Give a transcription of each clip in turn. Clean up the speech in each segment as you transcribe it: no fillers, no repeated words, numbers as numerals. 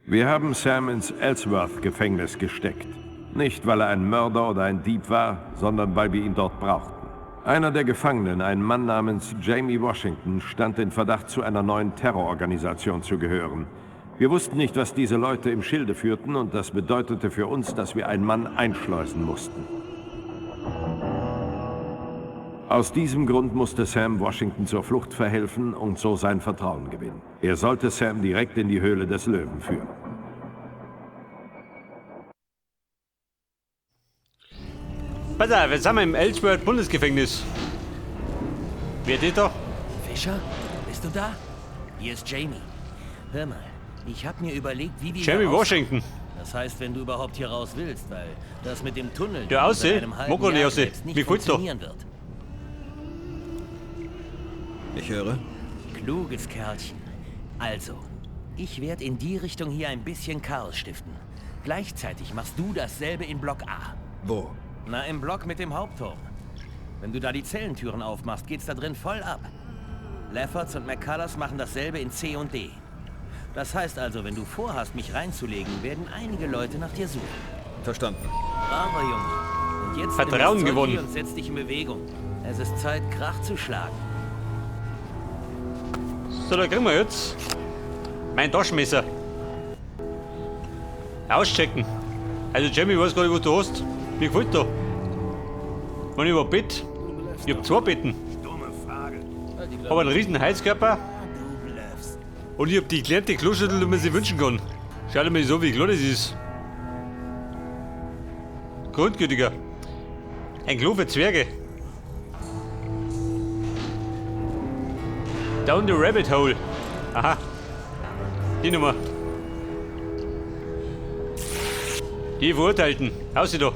Wir haben Sam ins Ellsworth-Gefängnis gesteckt. Nicht, weil er ein Mörder oder ein Dieb war, sondern weil wir ihn dort brauchten. Einer der Gefangenen, ein Mann namens Jamie Washington, stand in Verdacht, zu einer neuen Terrororganisation zu gehören. Wir wussten nicht, was diese Leute im Schilde führten, und das bedeutete für uns, dass wir einen Mann einschleusen mussten. Aus diesem Grund musste Sam Washington zur Flucht verhelfen und so sein Vertrauen gewinnen. Er sollte Sam direkt in die Höhle des Löwen führen. Pass auf, jetzt sind wir im Ellsworth Bundesgefängnis. Wer das da? Fischer, bist du da? Hier ist Jamie. Hör mal, ich habe mir überlegt, wie wir Jamie hier raus- Washington. Das heißt, wenn du überhaupt hier raus willst, weil das mit dem Tunnel Ja, den du ausseh. seit einem halben Mag gar nicht Jahr ausseh. gräbst, nicht Mir gefällt's doch. funktionieren wird. Ich höre. Kluges Kerlchen. Also, ich werde in die Richtung hier ein bisschen Chaos stiften. Gleichzeitig machst du dasselbe in Block A. Wo? Na, im Block mit dem Hauptturm. Wenn du da die Zellentüren aufmachst, geht's da drin voll ab. Lefferts und McCullers machen dasselbe in C und D. Das heißt also, wenn du vorhast, mich reinzulegen, werden einige Leute nach dir suchen. Verstanden. Bravo, Junge. Und jetzt nimm das Vertrauen Zeug gewonnen. hier und setz dich in Bewegung. Es ist Zeit, Krach zu schlagen. So, da kriegen wir jetzt mein Taschenmesser. Auschecken. Also Jamie, ich weiß gar nicht, was du hast. Mir gefällt da. Wenn ich über ein Bett. Ich hab zwei Betten. Hab einen riesen Heizkörper. Und ich hab die kleinste Kloschüssel, die man sich wünschen kann. Schau dir mal so, wie klar das ist. Grundgütiger. Ein Klo für Zwerge. Down the Rabbit Hole. Aha. Die Nummer. Die Verurteilten. Aussieh da.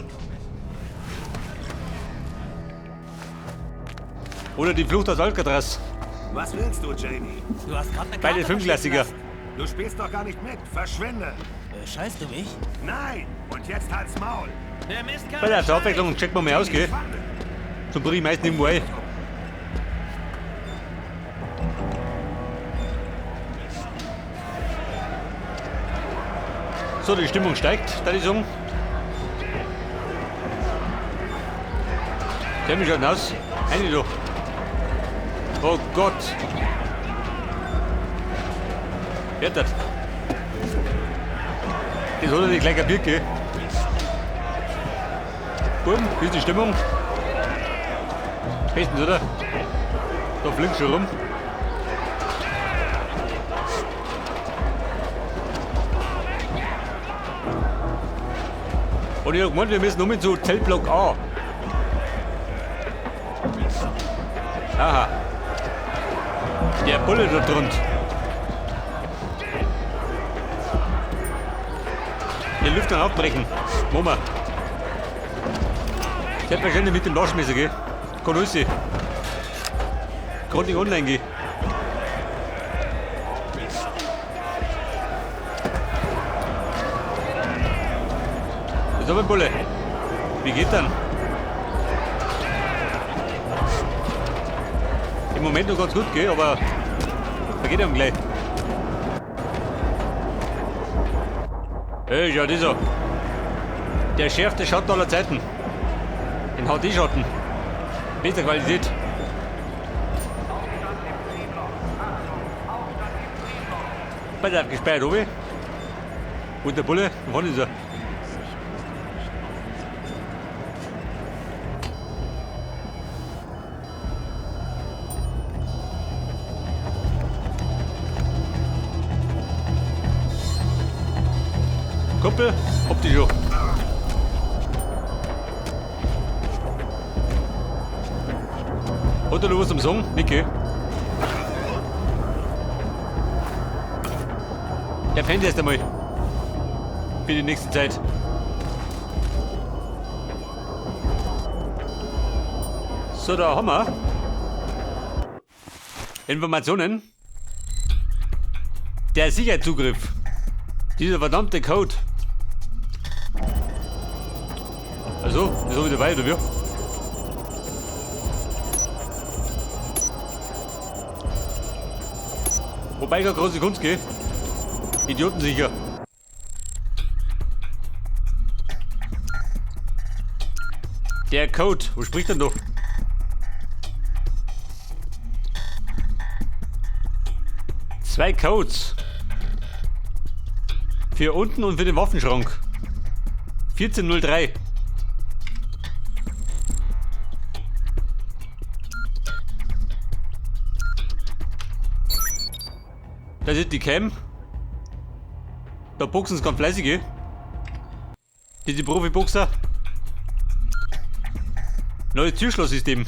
Oder die Flucht aus Alcatraz. Was willst du, Jamie? Du hast gerade eine Beide Karte Filmklassiker. verschicken Du spielst doch gar nicht mit. Verschwinde. lassen. Scheißt du mich? Nein! Und jetzt halt's Maul. Der Mistkerl Bei der zur Abwechslung checken wir mal aus, gell? Zum bringe ich meistens irgendwo ein. So, die Stimmung steigt, da ich sagen. Der mich schaut aus. Eine doch. Oh Gott. Hört das? Das hat er nicht gleich kapiert, gell? Buben, wie ist die Stimmung? Bestens, oder? Da fliegt schon rum. Und ich hab gemeint, wir müssen um zu Zellblock A. Aha. Der Bulle da drunter. Den Lüfter aufbrechen. Mama. Selbstverständlich mit dem Taschenmesser, gell? Kann alles sein. Gerade nicht online gehen. So, mein Bulle. Wie geht dann? Im Moment noch ganz gut, gell? Aber da geht er gleich. Hey, schau das an. Der schärfste Schatten aller Zeiten. In HD-Schatten. Bester Qualität. Pass auf, gespeichert, obi. Und der Bulle, wo ist er? Kumpel, hab dich schon. Hat er noch was zum Sagen? Niki? Der pennt erst einmal. Für die nächste Zeit. So, da haben wir Informationen. Der Sicherheitszugriff. Dieser verdammte Code. Also, ist auch wieder weiter, oder wie? Wobei keine große Kunst geht. Idioten sicher. Der Code, wo spricht denn da? Zwei Codes. Für unten und für den Waffenschrank. 1403. Das ist die Cam. Da boxen sie ganz fleißig, eh? Diese Profi-Boxer. Neues Türschlosssystem.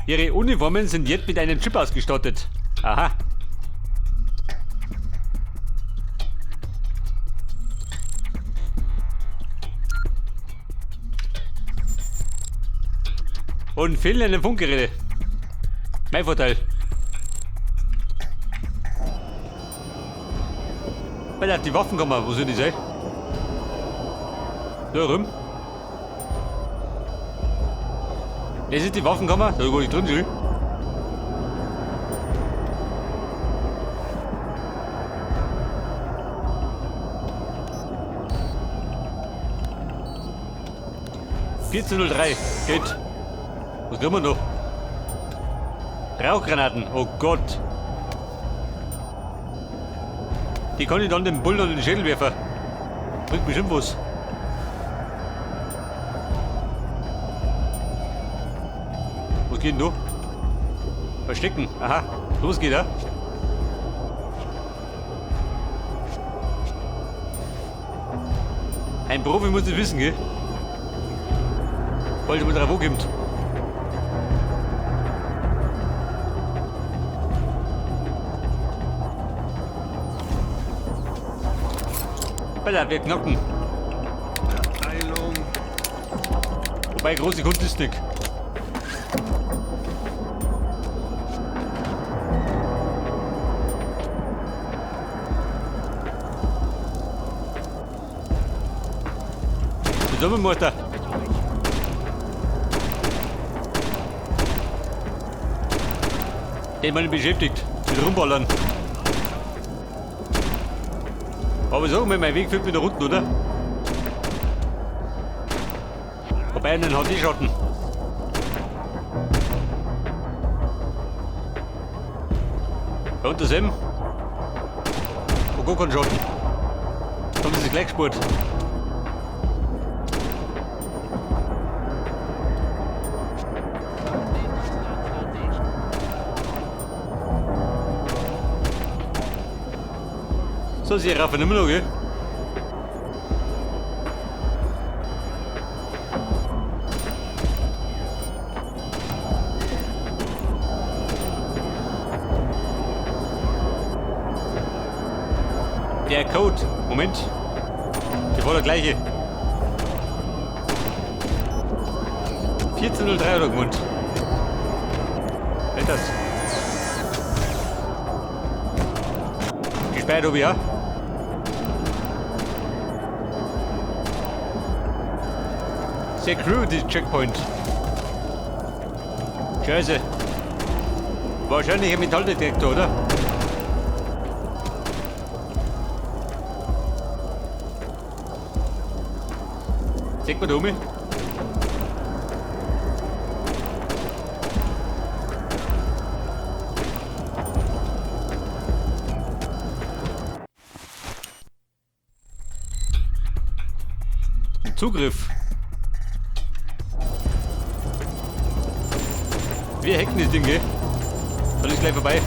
Ihre Uniformen sind jetzt mit einem Chip ausgestattet. Aha. Und fehlende Funkgeräte. Mein Vorteil. Weil auf die Waffenkammer, wo sind die sein? Da rum. Das ist die Waffenkammer, da gar nicht drin, schön. ...14:03, geht. Was kriegen wir noch? Rauchgranaten, oh Gott. Die kann ich dann dem Bullen an den Schädel werfen. Bringt bestimmt was. Was geht denn da? Verstecken, aha. Los geht er. Ein Profi muss das wissen, gell? Weil man drauf ankommt. Alter, wir knacken. Heilung. Wobei, große Kunst ist nicht. Zusammen, Den man beschäftigt. Mit Rumballern. Aber sag mal, mein Weg führt mich nach unten, oder? Wobei einen HD-Schatten. Da unten sind wir. Gar keinen Schatten. Da haben sie sich gleich gespurt. So, sie raffen immer noch, gell? Der Code. Moment. Der war der gleiche. 14:03 oder gemeint. Was ist das? Gespeichert habe ich auch. Security Checkpoint. Scheiße. Wahrscheinlich ein Metalldetektor, oder? Sieht man da um? Zugriff. Wir hacken das Ding, gell? Dann ist gleich vorbei.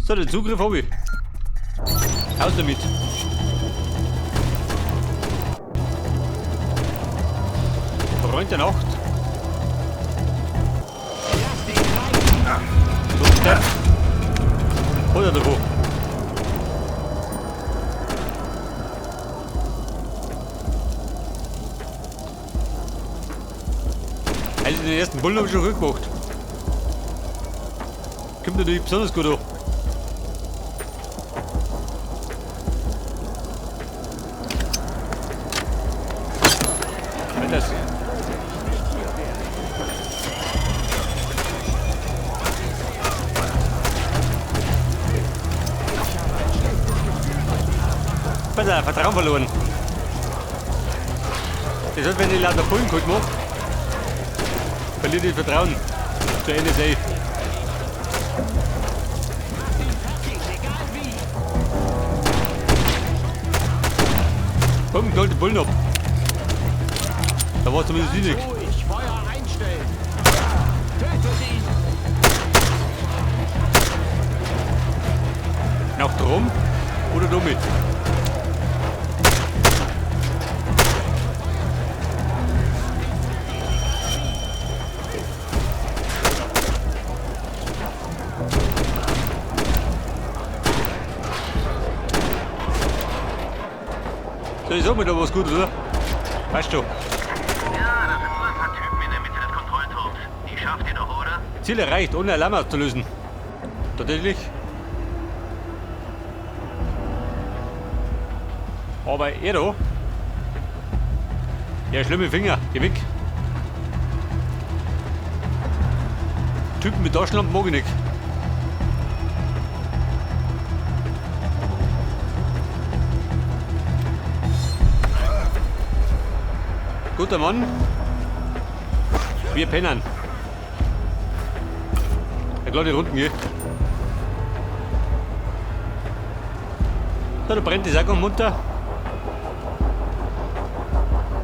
So, den Zugriff habe ich. Aus damit. Freund der Nacht. So, der. Hol er davon. Also den ersten Bullen habe ich schon gut gemacht. Kommt natürlich besonders gut an. Das. Pass auf, Vertrauen verloren. Das hat, wenn ich lauter Bullen kalt mache, verliert ich Vertrauen zur NSA. Komm, knallt die Bullen ab. Da war zumindest ich nicht. Ruhig, Feuer einstellen! Tötet ihn! Nach drum oder damit? So, ich sag mir da was gut, oder? Weißt du? Ja, da sind nur ein paar Typen in der Mitte des Kontrollturms. Die schafft ihr doch, oder? Ziel erreicht, ohne Alarm auszulösen. Tatsächlich. Aber er da. Ja, schlimme Finger. Geh weg. Typen mit Taschenlampen mag ich nicht. Guter Mann. Wir pennen. Eine kleine Runden, gell? So, da brennt die Sack munter.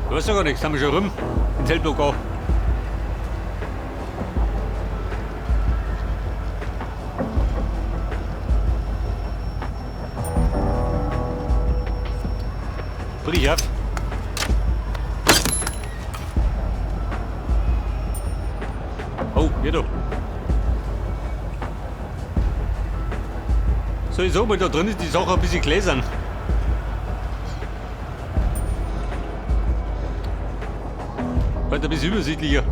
Du weißt doch gar nichts, haben wir schon rum. In Zellblock auch. Brich ab. Oh, hier da. So, ich sag mal, da drin ist die Sache ein bisschen gläsern. Heute ein bisschen übersichtlicher.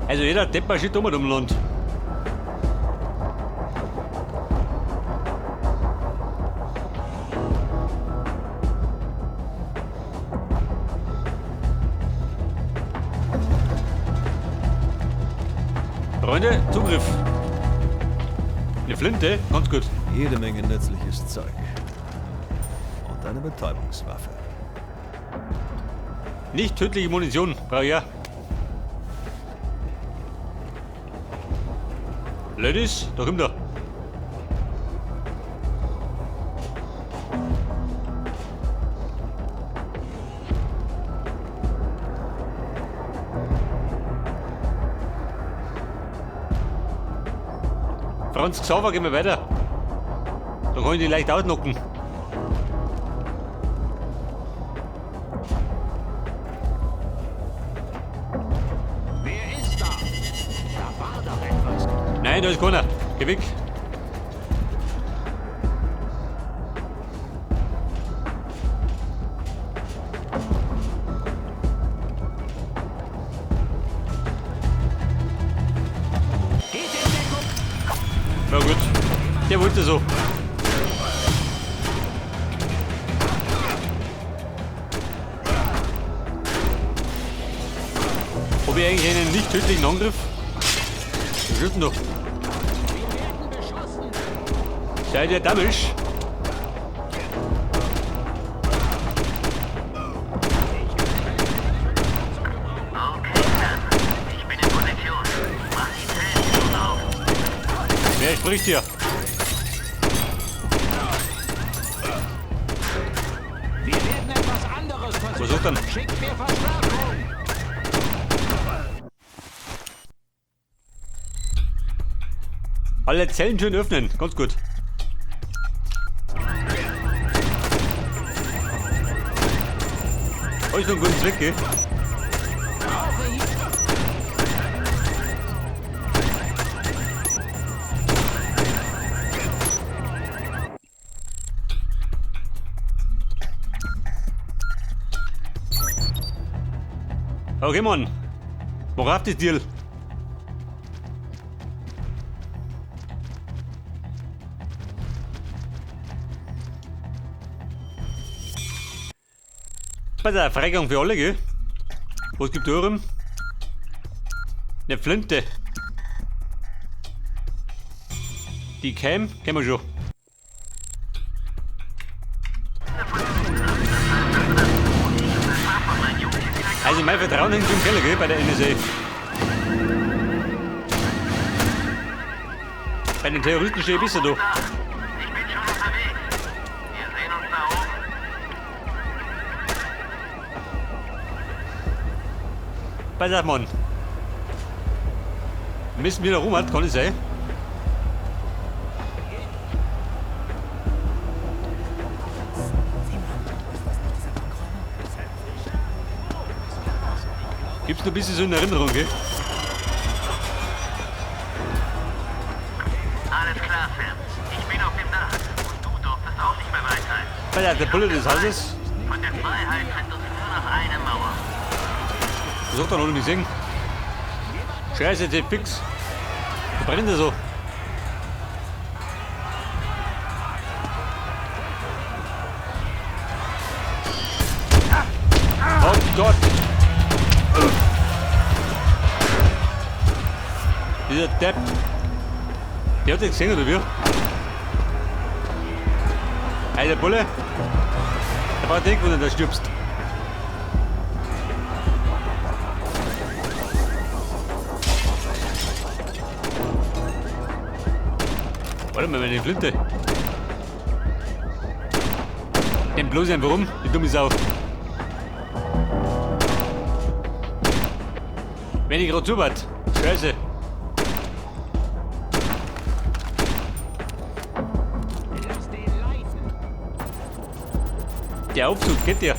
Also jeder Depp marschiert um um Land. Freunde, Zugriff. Eine Flinte, ganz gut. Jede Menge nützliches Zeug. Und eine Betäubungswaffe. Nicht tödliche Munition, brauche ich ja. Ladies, da kommt er. Franz Xaver, gehen wir weiter. Da kann ich die leicht ausnocken. Wer ist da? Da war doch etwas. Nein, da ist keiner. Geh weg. Geht in Deckung! Na gut. Der wollte so. Hab ich eigentlich einen nicht tödlichen Angriff? Was ist denn da? Wir werden beschossen! Seid ihr dammisch? Okay, Sam. Ich bin in Position. Mach die Zellentüren auf. Wer spricht hier? Wir werden etwas anderes versuchen. Was ist denn? Schickt mir Verstärkung! Alle Zellen schön öffnen. Ganz gut. Alles noch einen guten Zweck, gell? Brauche hier... Okay, Mann. Mach auf das Deal. Bei der Freigang für alle, gell? Was gibt da rum? Eine Flinte. Die Cam kennen wir schon. Also mein Vertrauen hängt im Keller, gell, bei der NSA. Bei den Terroristen stehe ich besser da. Ich bin schon unterwegs. Wir sehen uns da oben. Pass auf, Mann. Wir müssen wieder rum, kann es sein? Gibt's noch ein bisschen so in Erinnerung, gell? Alles klar, Sam. Ich bin auf dem Dach. Und du durftest auch nicht mehr weit sein. Pass auf, der Bulle des Hauses. Von der Freiheit trennt uns nur noch eine Mauer. Das hat er noch nicht gesehen. Scheiße, jetzt fix. Da brennt er so. Oh Gott! Dieser Depp. Der hat das gesehen, oder wie? Alter Bulle. Der braucht nicht wundern, dass du stirbst. Warte mal, meine Flinte. Den bloß einfach um, die dumme Sau. Wenn ich gerade zuwart. Scheiße. Der Aufzug, geht der?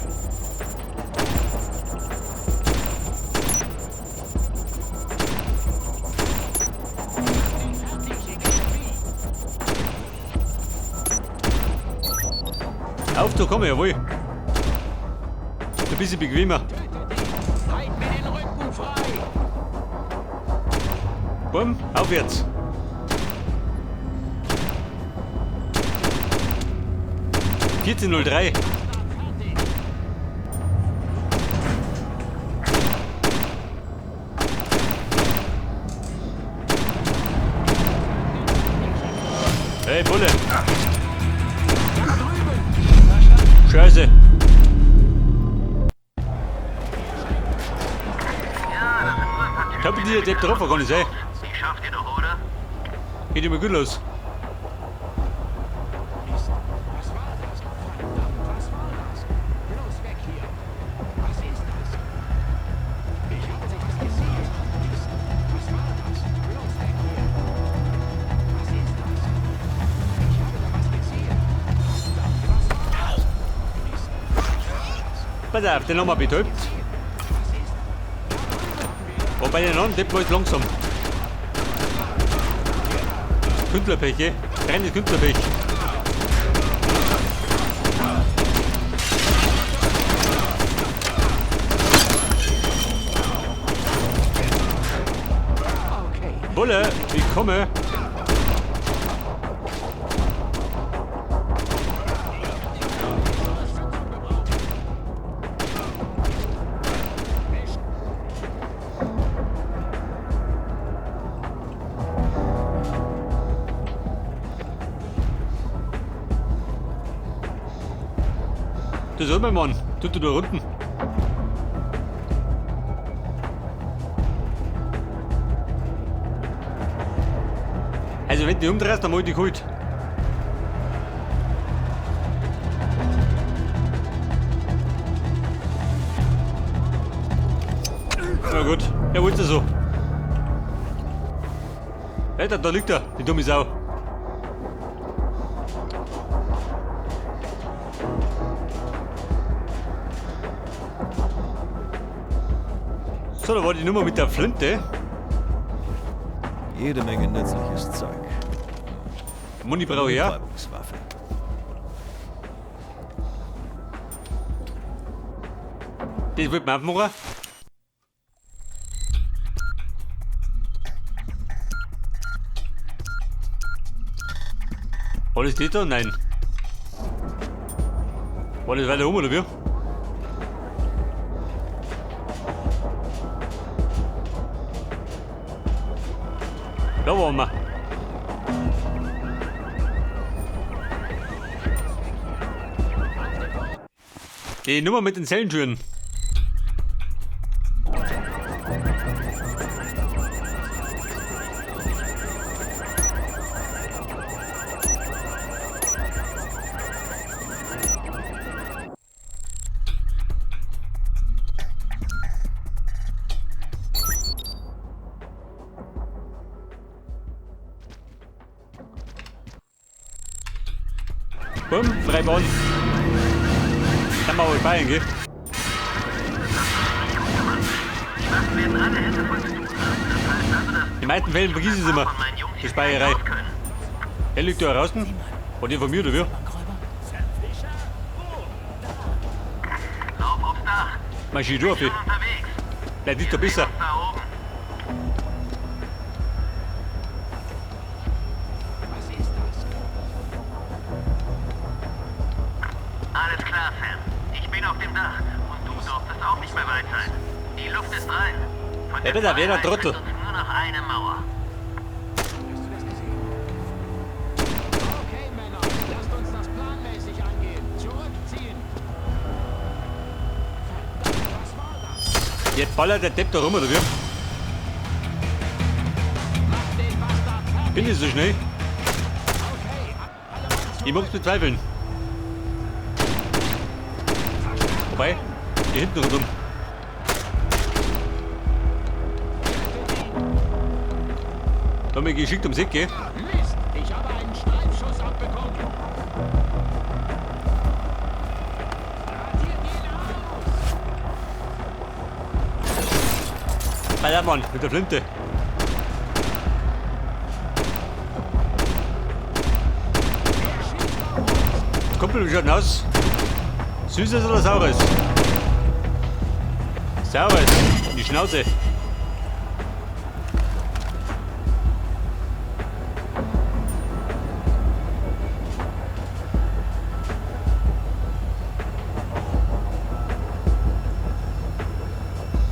Aufzug komme, jawohl. Ein bisschen bequemer. Bumm, aufwärts. 14:03. Hey, Bulle. Scheiße. Ich hab dieser Depp drauf, kann ich sein. Ich schaff dir doch, oder? Geht immer gut los. Pass auf, den haben wir betäubt. Wobei den anderen Depp war jetzt langsam. Künstlerpech, eh? Reines Künstlerpech. Bulle, ich komme. Das ist mein Mann. Tut du da unten. Also wenn du umdrehst, dann mach ich dich geholt. Na gut, er wollte so. Alter, da liegt er, die dumme Sau. So, da war die Nummer mit der Flinte. Jede Menge nützliches Zeug. Muni brauche ich ja. Betäubungswaffe. Das wird man aufmachen. War das die da? Nein. War das weiter oben oder wie? Da waren wir. Die Nummer mit den Zellentüren. Bumm, drei Bahnen. Dann machen wir Bayern, gell? In den meisten Fällen vergiss ich es immer. Die Speierei. Der liegt da draußen. Und die von mir, oder wie? Lauf aufs Dach. Mein Skidorf. Schon unterwegs. Vielleicht liegt da besser. Da oben. Was ist das? Alles klar, Sam. Ich bin auf dem Dach. Und du durftest auch nicht mehr weit sein. Die Luft ist rein. Von Ja, der bitte, wer der Freiheit Trottel? trennt uns nur noch eine Mauer. Hast du das gesehen? Okay, Männer, lasst uns das planmäßig angehen. Zurückziehen. Verdammt, was war das? Jetzt ballert der Depp da rum, oder wie? Macht den Bastard fertig. Bin ich so schnell? Okay, alle Mann Ich mag's bezweifeln. Wobei, hier hinten rundum. Da hab ich geschickt ums Eck, gell? Mist, ich habe einen Streifschuss abbekommen. Radiert ihn aus! Ballermann mit der Flinte. Kumpel, wie schaut denn aus? Süßes oder Saures? Saures. In die Schnauze.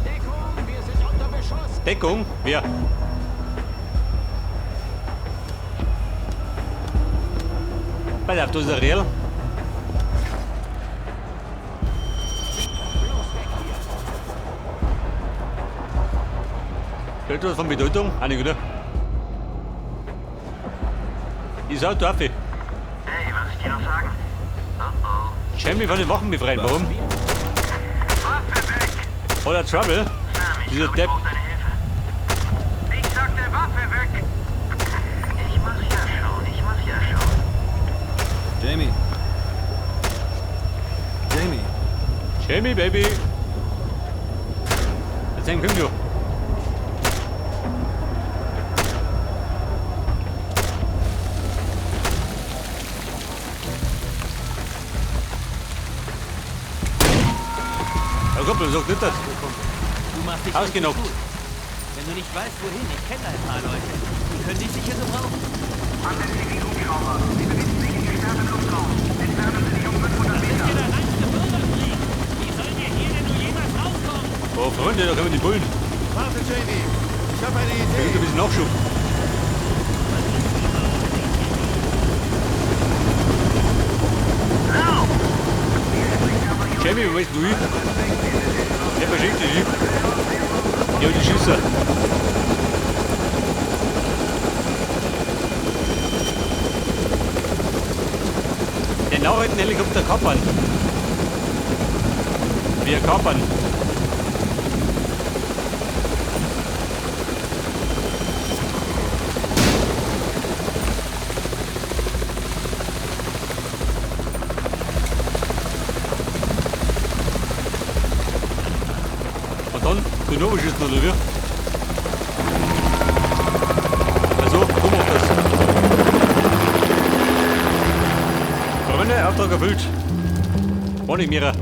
Deckung, wir sind unter Beschuss. Deckung? Wer? Pass auf, da ist der Real. Bloß weg hier. Etwas von Bedeutung? Auch nicht, oder? Ich sag, darf ich. Hey, was ich dir noch sagen? Oh oh. Jamie von den Wachen befreien. Warum? Waffe weg! Hat er Trouble? Sam, ich Dieser glaub, ich Depp. brauch deine Hilfe. Ich sagte Waffe weg! Ich mach ja schon, ich mach ja schon. Jamie. Jamie. Jamie, Baby. Jetzt kommt schon. Ja, Kumpel, sag nicht das. Du machst dich Ausgenockt. richtig gut. Wenn du nicht weißt, wohin, ich kenne ein paar Leute. Die können dich sicher gebrauchen. An den Zivilhubschrauber. Sie befinden sich im gesperrten Luftraum. Entfernen Sie sich um 500 Das ist Meter. ja der reinste Bürgerkrieg. Wie sollen wir hier denn nur jemals rauskommen? Oh, Freunde, da kommen die Bullen. Warte, Jamie. Ich habe eine Da gibt Idee. ein bisschen Nachschub. Jamie, wo bist du hin? Der verschickt dich. Ja, die Schüsse. Den Nachrichtenhelikopter kapern. Wir kapern. Und dann die Novo schießen oder wie? Also, du machst das. Freunde, Auftrag erfüllt. War nicht mehrer.